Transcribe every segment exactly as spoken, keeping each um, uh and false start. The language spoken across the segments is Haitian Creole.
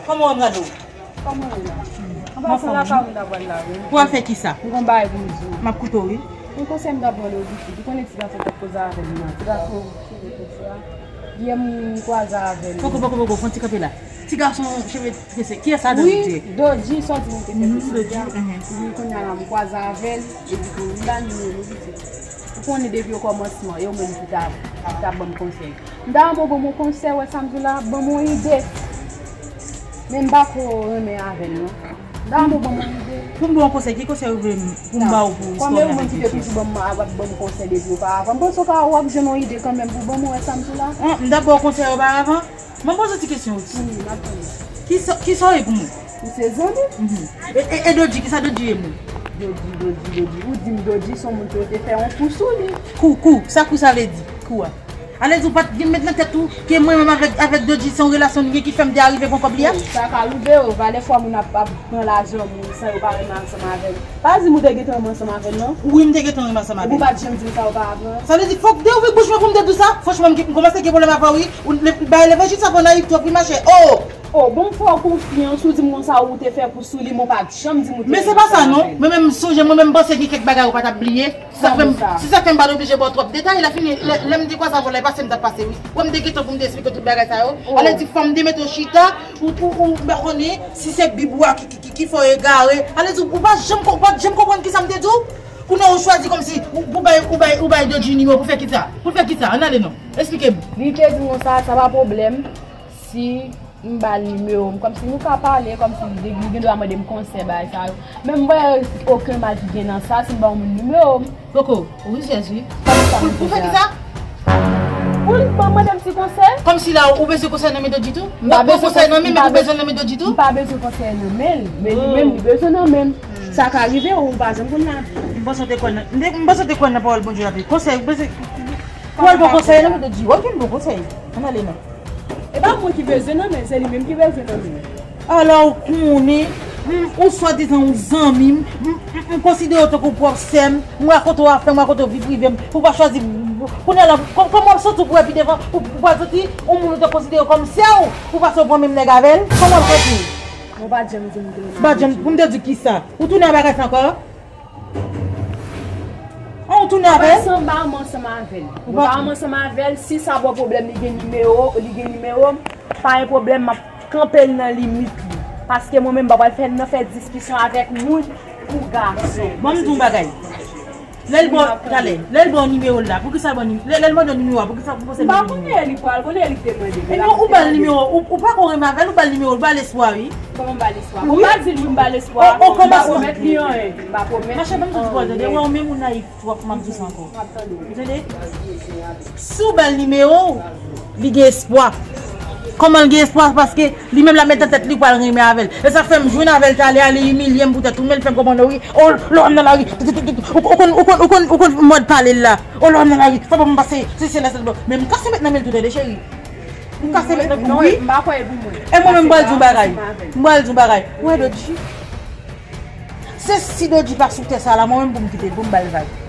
Kòman w ap gade w? Kòman w la? An pasan lakay ou m ta pral la, wi. Pou al fè kisa? M gon bagay pou m di w. M ap koute w, wi. Yon konsèy m ta pran de w pitit. Ou konnen ti gason k ap koze avè m nan. Ti gason cheve trese a. Yè m kwaze avè l. Poko, poko, poko, fè yon ti kanpe la. Ti gason cheve trese. Kiyès sa, Dodji? Wi, Dodji, sòti nou te fè pitit la. Wi, kounye a la m kwaze avè l. Epi tou, m ba nimewo l, wi, pitit. Ou konnen depi okòmansman, e ou menm ki ta, ki ta ban m konsèy. M ta renmen w ban m yon konsèy, wè sa m di w la, ban m yon ide. Men m pa ko renmen avè l, non. M ta renmen w ban m yon ide. Pou m ba w yon konsèy, ki konsèy ou vle m, pou m ba w pou istwa w avèk Dodji? Kòm e ou menm ki te toujou ban m, ap ban m konsèy depi oparavan, m panse w ka, w ap jwenn yon ide kanmenm pou ban m, wè sa m di w la. An, m t ap ba w konsèy oparavan. Mwen poze w ti kesyon. Wi, m ap tande. Kisa, kisa w ye pou mwen? Ou se zanmi? Mhm. E, e, e Dodji, kisa Dodji ye pou mwen? Dodji, Dodji, Dodji. Ou di m Dodji se yon moun ke w te fè yon kou sou li. Kou, kou. Sa kou sa vle di? Kou a. Ale di w pa t gen met nan tèt ou ke mwen menm avèk, avèk Dodji se yon relasyon nou gen ki fè m te arive pran kòb li a? Wi, sa ka rive, o, valè fwa moun ap, ap pran lajan moun san yo pa renmen ansanm avè l. Pa di m ou te gentan renmen ansanm avè l, non? Wi, m te gentan renmen ansanm avè l. Ou pa t janm di m sa oparavan. Sa vle di, fòk te ouvri bouch mwen pou m te di w sa? Franchman, m, m kòmanse gen pwoblèm avè w, wi. Ou, le, bay levanjil sa fè w nayif twòp, wi, machè. Oh! Oh, bon, m fè w konfyans, ou di m konsa ou te fè kou sou li, men w pa t janm di m ou te renmen ansanm avè l. Men se pa sa, non. Mwen menm, m sonje, mwen menm, m panse gen kèk bagay ou pa t ap bliye. Se sa k fè m, se sa k fè m pa t oblije ba w twòp detay. Lè fini, lè, lè m te kwaze avè w, lè pase m t ap pase, wi. Wè m te gentan pou m te esplike w tout bagay sa yo. Oh. Ale di fanm de mete w chita, ou, ou, ou, m pa konnen si se Bib ou a ki, ki, ki, ki fè w egare. Ale di w pa janm, ou pa t janm konprann kisa m te di w. Kounye a ou chwazi kòmsi ou, ou bay, ou bay, ou bay Dodji nimewo w pou fè kisa? Pou fè kisa? Ann ale non. Esplike m. Li te di m konsa, sa pa pwoblèm. Si m ba l nimewo m, kòmsi nou ka pale, kòmsi li, li gen dwa mande m konsèy, bagay sa yo. Men m wè okenn mal ki gen nan sa, si m ba yon moun nimewo m. Poko, ou rizyèz, wi. Pou, pou fè kisa? Pou l ban mande m ti konsèy. Kòmsi la, ou bezwen konsèy nan men Dodji tou? M ap ba w konsèy nan men, men ou bezwen nan men Dodji tou? M pa bezwen konsèy nan men l, men li menm, li bezwen nan men m. Sa ka rive, ou pa janm konn lavi. M panse w te kwè nan, m te, m panse w te kwè nan pawòl Bondye la, wi. Konsèy, ou bezwen, pou al pran konsèy nan men Dodji. W ap jwenn bon konsèy. Ann ale non. E pa mwen ki bezwen nan men l, se li menm ki bezwen nan men l. Ala w konnen, m, ou swadizan yon zanmi m, m, m, m konsidere w tankou pwòp sè m, m rakonte w afè m, m rakonte w vi prive m, pou w pa chwazi, kounye a la, kò-, kòman w ap santi w pou w pi devan, pou, pou w pa santi yon moun ou te konsidere kòm sè w, pou w pase w pran menm nèg avè l, kòman w ap santi w? Mwen pa t janm di m te renmen avè l. Pa t janm, pou m te di kisa? Ou tounen a bagay sa ankò? An, ou tounen avè l? An pasan, m pa renmen ansanm avè l. Mwen pa renmen ansanm avè l. Si sa ba w pwoblèm, li gen nimewo, li gen nimewo m, pa gen pwoblèm, m ap kanpe l nan limit li. Paske mwen menm, m pa pral fè, nan fè diskisyon avèk moun pou gason. Ban m di w yon bagay. Lè l ba w, talè, lè l ba w nimewo l la, poukisa l ba w nimewo, lè, lè l mande w nimewo a, poukisa, poukisa l mande w nimewo a? M pa konnen, li pral konnen, li te mande. Ebyen, ou ba l nimewo, ou, ou pa ko renmen avè l, ou ba l nimewo, ou ba l espwa, wi. Kòman m ba l espwa? Wi. Ou pa di l wi m ba l espwa. O, o kòmansman. M pa pwomèt li anyen. M pa pwomèt anyen. Machè, ban m di w, tande, wè, ou menm ou nayif twòp, m ap di w sa ankò. M ap tande w. Ou tande? Si w ba l nimewo w, li gen espwa. Kòman l gen espwa? Paske li menm l ap met nan tèt li pral renmen avè l. E sa k fè m jwenn avè l talè a, li imilye m poutèt ou, men l fè m konprann wi. O, lè w wè m nan lari, ou, ou konn, ou konn, ou konn, ou konn mòd pale l la. O, lè w wè m nan lari, fò pa m pase, se, se la, se la. Men m kase met nan men l tou, tande cheri. M kase met nan, wi. M pa kwè e pou mwen. E mwen menm m pral di w bagay. M pral di w bagay. Ou wè Dodji? Se si Dodji pa sou tè sa la, mwen menm pou m kite l, pou m ba l vag.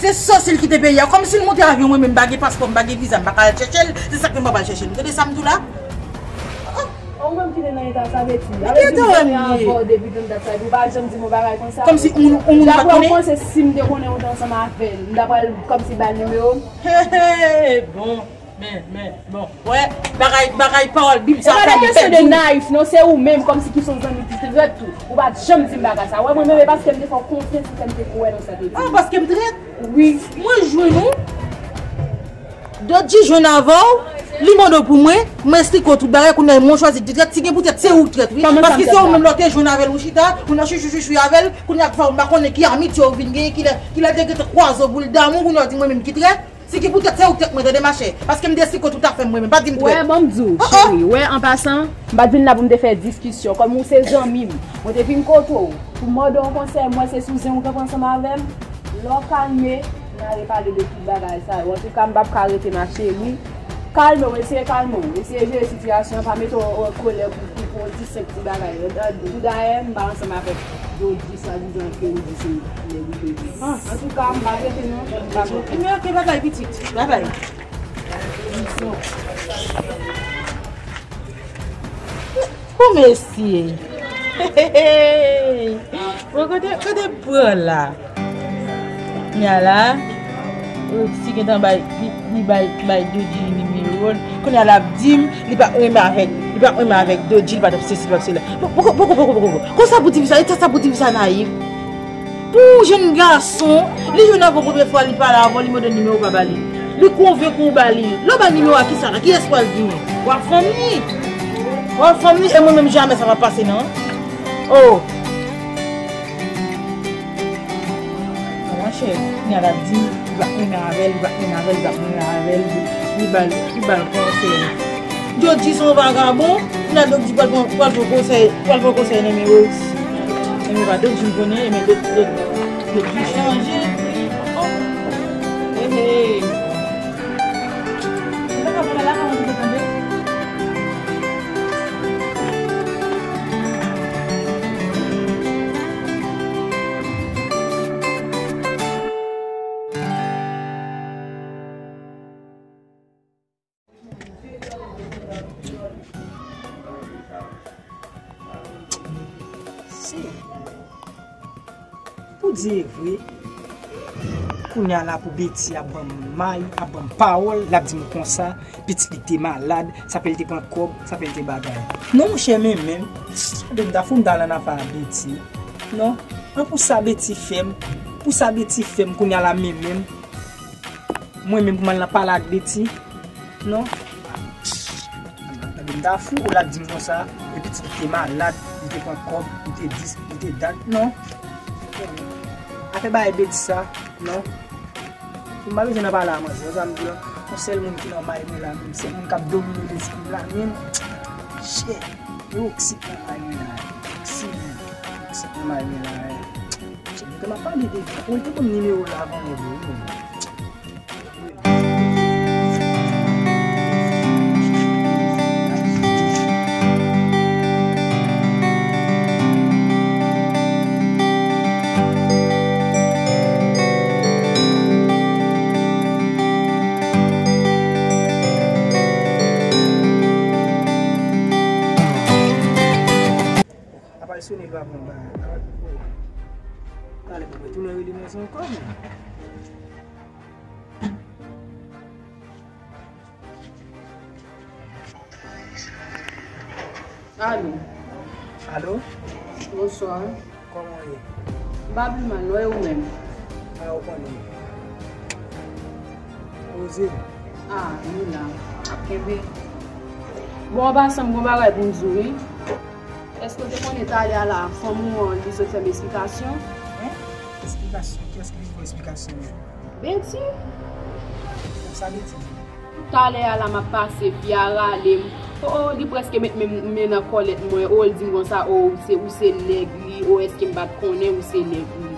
Se sòsi l kite peyi a. Kòmsi l monte avyon, mwen menm m pa gen paspò, m pa gen viza, m pa ka al chèche l. Se sa k fè m pa pral chèche l. Ou tande sa m di w la? Ou menm ki te nan eta sa, Beti. Avè di m te avè w depi tann dat sa, epi ou pa janm di m yon bagay konsa. Kòmsi ou, ou, ou pa konnen? Daprè ou panse si m te konnen ou te ansanm avè l, m ta pral kòmsi ba l nimewo m? He, he, bon. Men, men, bon, wè, bagay, bagay pawòl Bib sa fè m pèdi. E pa de kesyon de nayif, non, se ou menm, kòmsi ki se yon zanmi ki trèt tou. Ou pa t janm di m bagay sa. Wè, mwen menm, e paske m te fè w konfyans ki fè m te kwè nan sa w te di. Ah, paske m trèt? Wi. Mwen jwenn ou. Dodji jwenn avè w, li mande w pou mwen, mwen esplike w tout bagay, kounye a mwen chwazi di trèt, si gen poutèt se ou k trèt, wi. Paske se ou menm lè w te jwenn avè l, ou chita, ou nan chouchou chouchou avè l, kounye a fè w m pa konnen ki amitye w vin genyen, kilè, kilè te gentan kwaze w boul damou, kounye a w di mwen menm ki trèt. Si ki poutèt se ou k trèt mwen, tande machè. Paske m te esplike w tout afè m mwen menm. Pa di m trèt. Wè, ban m di w, cheri. Wè, an pasan, m pa t vin la pou m te fè diskisyon. Kòm ou se zanmi m, mwen te vin kote w pou m mande w yon konsèy. M wè se sou zen ou kanpe ansanm avè m. Lè w kalme, n a repale de tout bagay sa yo. Antouka, m p ap ka rete, ma chérie. Kalme w, eseye kalme w. Eseye jere sitiyasyon an, pa mete w an kolè pou, pou, pou yon ti senp ti bagay. Pou dayè, m pa ansanm avèk Dodji. Swadizan ke ou di se nèg ou te di. Ah. Antouka, m pa rete non, m pa rete. Men ok, babay pitit. Babay. Bon, Mesye. Bon, kote, kote pran la? Kounye a la, Roxy gentan bay, li, li bay, bay Dodji nimewo l. Kounye a la ap di m, li pa renmen avèk, li pa renmen avèk Dodji, li pa t ap sesi, li pa t ap sela. Bon, poko, poko, poko, poko, poko. Konsa pou ti fi sa, e sa, sa pou ti fi sa nayif. Pou yon jenn gason, li jwenn avè w premye fwa, li pale avè w, li mande w nimewo w pa ba li. Li konvenki w ba li. Lè w ba l nimewo a, kisa la? Kiyès pral vini? W ap fanm li. W ap fanm li, e mwen menm jamè sa p ap pase non. Oh! Monchè, kounye a l ap di, li pa t renmen avè l, li pa t renmen avè l, li pa t renmen avè l, li ba l, li ba l konsèy. Dodji se yon vagabon, kounye a Dodji pral pran, pral pran konsèy, pral pran konsèy nan men Roxy. Nan men pa Dodji m konnen, men Dodji, Dodji, Dodji chanje. Oh! Hey, hey! Ou pa ka pale la, kòman ou te tande? Si. Pou di e vre, kounye a la pou Betty ap ban m may, ap ban m pawòl, l ap di m konsa, pitit li te malad, sa fè l te pran kòb, sa fè l te bagay. Non, monchè, men menm, tande m ta fou m ta al nan afè a Betty. Non, an pou sa Betty fè m, pou sa Betty fè m, kounye a la men menm. Mwen menm pou m al nan pale ak Betty? Non. Tande m ta fou, ou la di m konsa, e pitit li te malad, li te pran kòb, li te dis, li te dat, non. Afè bagay Betty sa, non. M pa bezwen nan pale a manzè, sa m di la, yon sèl moun ki nan may mwen la, menm sèl moun k ap domine lespri m la, menm. Chè, e Roxy k nan may mwen la, Roxy, Roxy k nan may mwen la, chè, m te m ap pale de, ou te ban m nimewo l avan yè, wi. Apa l sone l pa pran bagay. Talè pou mwen tounen rele mwen ankò, men. Alo. Alo? Bonswa. Kòman w ye? M pa pi mal, non, e ou menm? A, ou konnen. Poze. A, nou la. Ap kenbe. Bon, an pasan, m gon bagay pou m di w, wi. Èske w te konnen talè a la, fanm ou an, li sot fè m esplikasyon? Hein? Esplikasyon? Kiyès ki vin fè w esplikasyon? Betty. Sa Betty di? Talè a la m ap pase, fi a rale m. O, o, li prèske met men, men nan kòlèt mwen. O, l di m konsa, o, ou se, ou se nèg li. O, èske m pa t konnen ou se nèg li?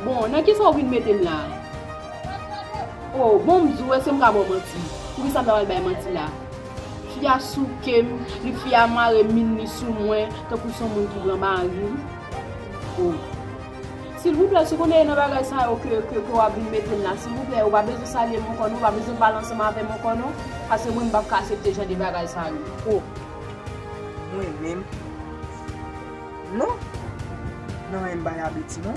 Bon, nan kisa w vin mete m la? O, bon, m di w, èske m ka ba w manti? Poukisa m ta pral bay manti la? Fi a souke m, li fi a mare min li sou mwen, tankou se yon moun ki pran mari m. O. Silvouplè, si w konnen e nan bagay sa yo ke, ke, ke w ap vin mete m la, silvouplè, ou pa bezwen salye m ankò non, ou pa bezwen pale ansanm avè m ankò non, paske mwen m p ap ka aksepte jan de bagay sa yo. O, mwen menm? Non. Nan men m bay abiti non.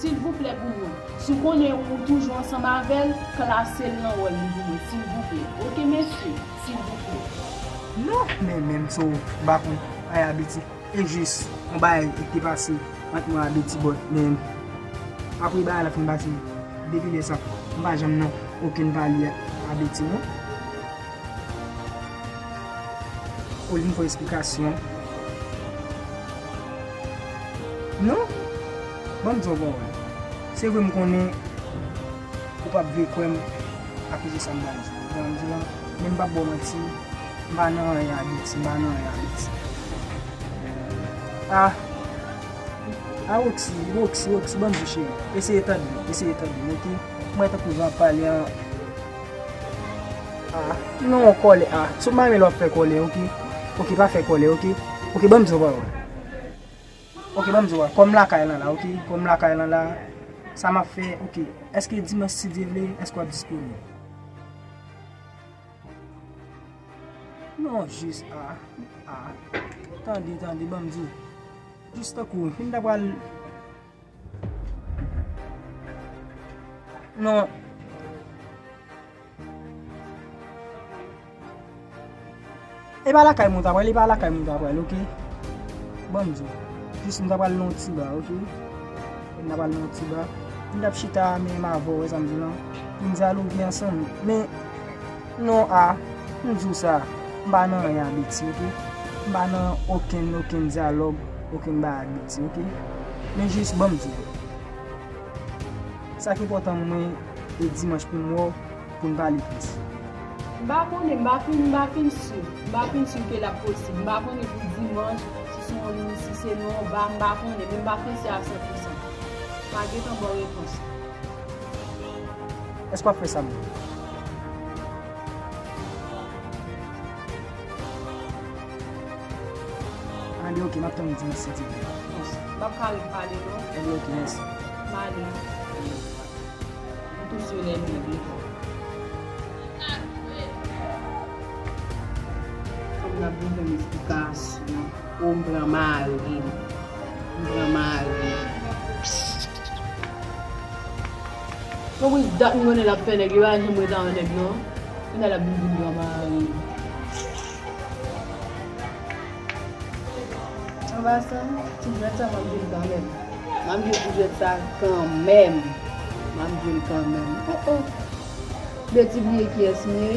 Silvouplè pou mwen, si w konnen ou toujou ansanm avè l, klase l nan wòl li pou mwen, silvouplè. Oke, mèsi, silvouplè. Non, men menm so, m pa konn bay abiti. E jis, yon bagay ki te pase ant mwen a Betty, but, men apre bagay la fin pase, depi lè sa, m pa janm nan okenn pale a Betty, non. Ou vin fè esplikasyon. Non? Ban m di w yon bagay. Se vre m konnen ou p ap vle kwè m akoz de sa m pral di. Ban m di w, men m p ap ba w manti. M pa nan anyen a Betty, m pa nan anyen a Betty. Ah, ah, Roxy, Roxy, Roxy, ban m di cheri. Eseye tande m, eseye tande m, oke? Mwen tankou jan w ap pale an. Ah, non, kòlè, ah. Si w pa renmen lè w ap fè kòlè, oke? Oke, pa fè kòlè, oke? Oke, ban m di w yon pawòl. Oke, ban m di w, kòm lakay lan la, oke? Kòm lakay lan la, sa m ap fè, oke. Èske dimanch, si Dye vle, èske w ap disponib? Non, jis, a, a. Tande, tande, ban m di w. Jis tankou, m ta pral. Non. E pa lakay mwen ta pral, e pa lakay mwen ta pral, oke? Ban m di w. Jis mwen ta pral nan yon ti ba, oke? Mwen ta pral nan yon ti ba. Mwen t ap chita menm avè w, wè sa m di w lan. Pou n dyaloge ansanm. Men, non, a, m di w sa, m pa nan anyen Abeti, oke? M pa nan okenn, okenn dyalòg, okenn bagay Abeti, oke? Men jis ban m di w. Sa ki enpòtan mwen, e dimanch pou m wè w, pou n pale plis. M pa konnen, m pa fin, m pa fin si. M pa fin si ke l ap posib. M pa konnen pou dimanch, si se yon, si se nan yon ba, m pa konnen, men m pa fin si a san pou san. M a gentan ba w repons. Èske w ap fè sa menm? Anben, oke, m ap tann ou dimanch si Dye vle. M p ap ka ret pale non. Anben, oke, mèsi. M ale. M tou sou lè mwen vle. Fanm nan ap vin fè m esplikasyon. O, m pran mari m. M pran mari m. Konprann dat m konnen l ap fè nèg, li pa janm ret avè nèg non. Kounye a l ap vin di m pran mari m. An pasan, ti jwèt sa m ap jwe l kanmenm. M ap jwe ti jwèt sa kanmenm. M ap jwe l kanmenm. Oh, oh. Beti bliye kiyès m ye.